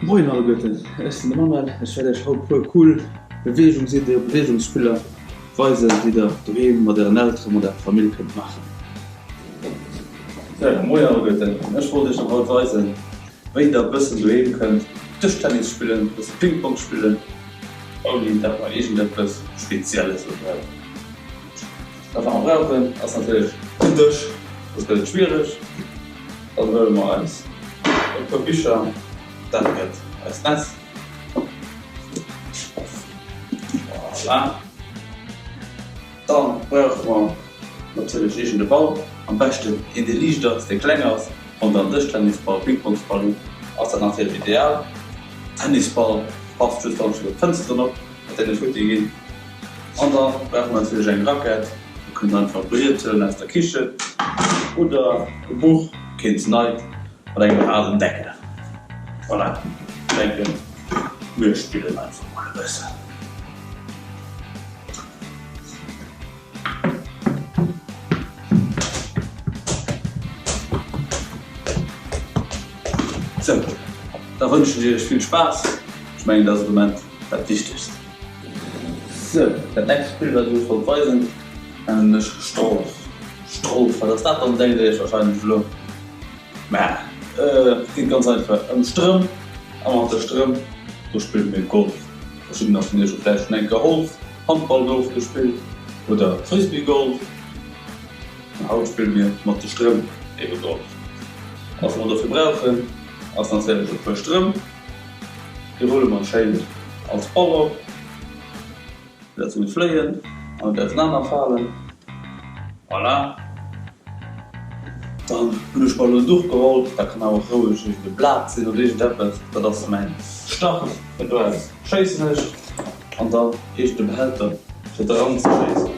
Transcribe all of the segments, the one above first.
Moien alleguerten, ech sinn de Manuel. Ech wäert iech haut puer cool Beweegungsiddien, Beweegungsspiller weisen, déi der doheem mat ären Elteren, mat ärer Famill kënnt maachen. Sou, moien alleguerten, ech wollt iech dann haut weisen, wéi der e bëssen doheem kënnt Dëschtennis spillen, e bësse Ping-Pong spillen, ouni dat mer iergendeppes Spezielles elo brauchen. Wat mer brauchen ass natierlech en Dësch, soss gëtt et schwiereg. Dann huele mer eis e puer Bicher, dat gëtt eist Netz. Voilà. Dann brauche mer natierlech iergend e Ball, am beschten een dee liicht ass, dee kleng ass. Wann der en Dëschtennisball, Pingpongsball hutt, ass dat natierlech ideal. Tennisball, passt just dann op d'Fënsteren op, dat déi net futti ginn. An da brauche mer natierlech eng Rackett. Dir kënnt einfach e Briet huelen aus der Kichen oder e Buch, keent neit, mat engem alen Deckel. Voilà, ech denken, mir spillen einfach mol e bëssen. Sou, da wënschen ech iech vill Spaass. Ech mengen, dat ass de Moment dat Wichtegst. Sou, dat nächst Spill wat ech iech wollt weisen, nennen ech Strolf. Strolf, wat ass dat dann, denkt dir iech wahrscheinlech elo. Mä et geet ganz einfach ëm Strëmp, a mat de Strëmp do spille mir Golf. Verschiddener vun iech hu vläicht schonn eng Kéier Holf, Handballgolf gespillt oder Frisbeegolf. Mä haut spille mir mat de Strëmp ebe Golf. Wat mer dofir brauchen ass natierlech e puer Strëmp. Déi rulle mer schéin als Ball op, fir dat se net fléien an net ausenaner falen. Voilà. Dann hunn ech mer elo en Duch geholl, dat kann awer och roueg iergend e Blat sinn oder iergend eppes. Dat ass mäin Start, vun do aus schéissen ech an dann iergend e Behälter fir dran ze schéissen.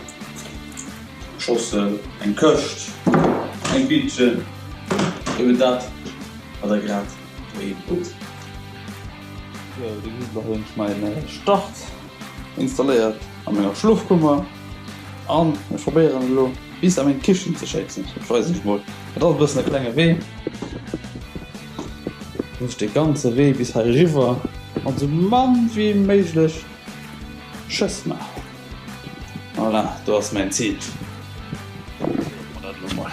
Schossel, eng Këscht, eng Biitchen, eben dat wat der grad Wéi gutt. Sou, dir gesitt elo hei hunn ech mäin Start installéiert a menger Schlofkummer an ech probéieren elo bis a meng Kichen ze schéissen. Ech weisen iech mol, dat ass e bëssen e klenge Wee, muss ech de ganze Wee bis hei eriwwer mat esou mann wéi méiglech Schëss maachen. Voilà, do ass mäin Zil. Probéiere mer dat elo mol.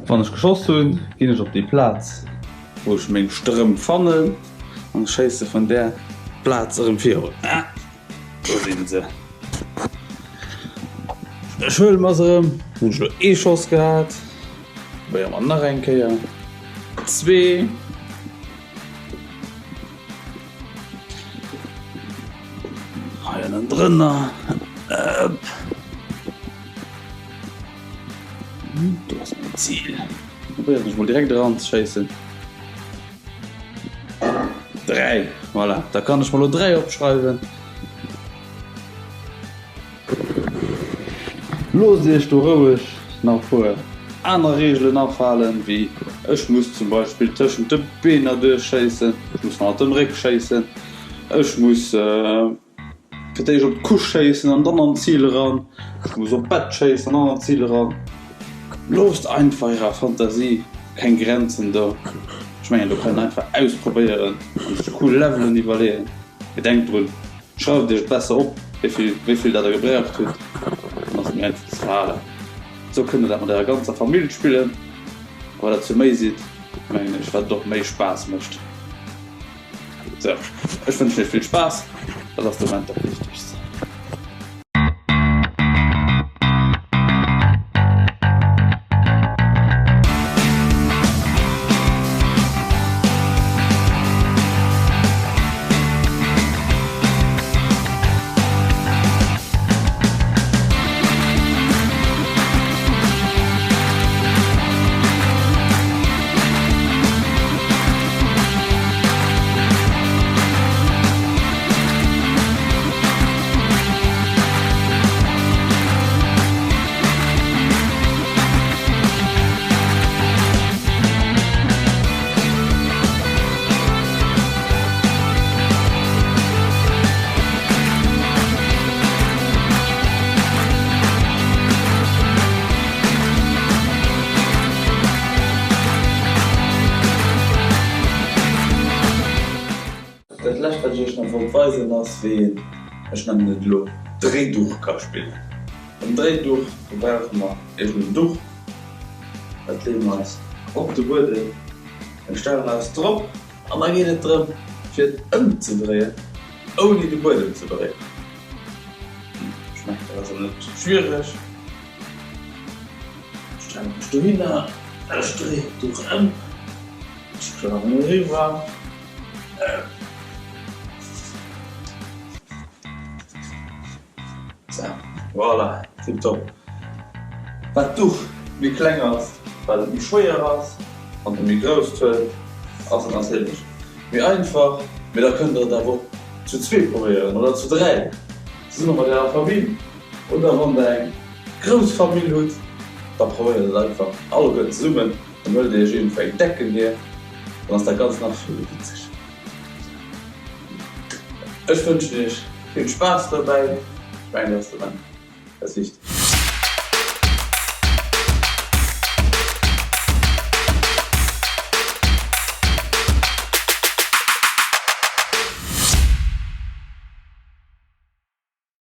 Wann ech geschoss hunn, ginn ech op déi Plaz, wou ech meng Strëmp fannen an schéisse vun där Plaz erëm virun. Ah, do sinn se. Ech huele mer se erëm. Hunn ech elo ee Schoss gehat. Probéiere mer nach eng Kéier. 2. Hei ënnendrënner. Ëpp. Do ass mäin Zil. Probéieren ech mol direkt eran ze schéissen. 3, voilà. Da kann ech mer lo 3 opschreiwen. Loosst iech do roueg nach e puer aner Reegelen afalen, wéi ech muss zum Beispill tëschent de Beener duerch schéissen, ech muss hannert dem Réck schéissen, ech muss fir d'éischt op d'Couche schéissen an dann an d'Zil eran, ech muss op d'Bett schéissen an dann an d'Zil eran. Loosst einfach ärer Fantasie keng Grenzen do. Ech mengen do kann een einfach ausprobéieren an sech cool Levelen iwwerleeën. Mee denkt drun, Schreift iech et besser op, wéi vill dat der gebraucht hutt, dann ass et méi einfach ze verhalen. Esou kënnt der dat mat ärer ganzer Famill spillen, a wat der zu méi sidd, mengen ech, wat et och méi Spaass mécht. Sou, ech wënschen iech vill Spaass, dat ass de Moment dat Wichtegst. lescht wat ech iech nach wollt weisen ass wéi een, ech nennen et elo Dréiduch ka spillen. Beim Dréiduch do brauche mer iergend en Duch, dat leeë mer eis op de Buedem, mir stellen eis drop an da geet et drëm fir et ëmzedréien ouni de Buedem ze beréieren. Ech mengen dat ass elo net schwiereg. Ech stelle mech dohinner, ech dréien d'Duch ëm, ech klammen eriwwer. Sou, voilà, tiptop. Wat d'Duch méi kleng ass, wat et méi schwéier ass. Wann der méi grousst huelt, ass et natierlech méi einfach. Mee da kënnt der et awer och zu zwee probéieren oder zu 3, zesumme mat ärer Famill. Oder wann der eng grouss Famill hutt, da probéiert et einfach alleguerten zesummen. Dann huelt dir iech iergendwou eng Decken hier, dann ass dat Ganzt nach vill méi witzeg. Ech wënschen iech vill Spaass dobäi. Ech mengen, dat ass dat Wichtegst.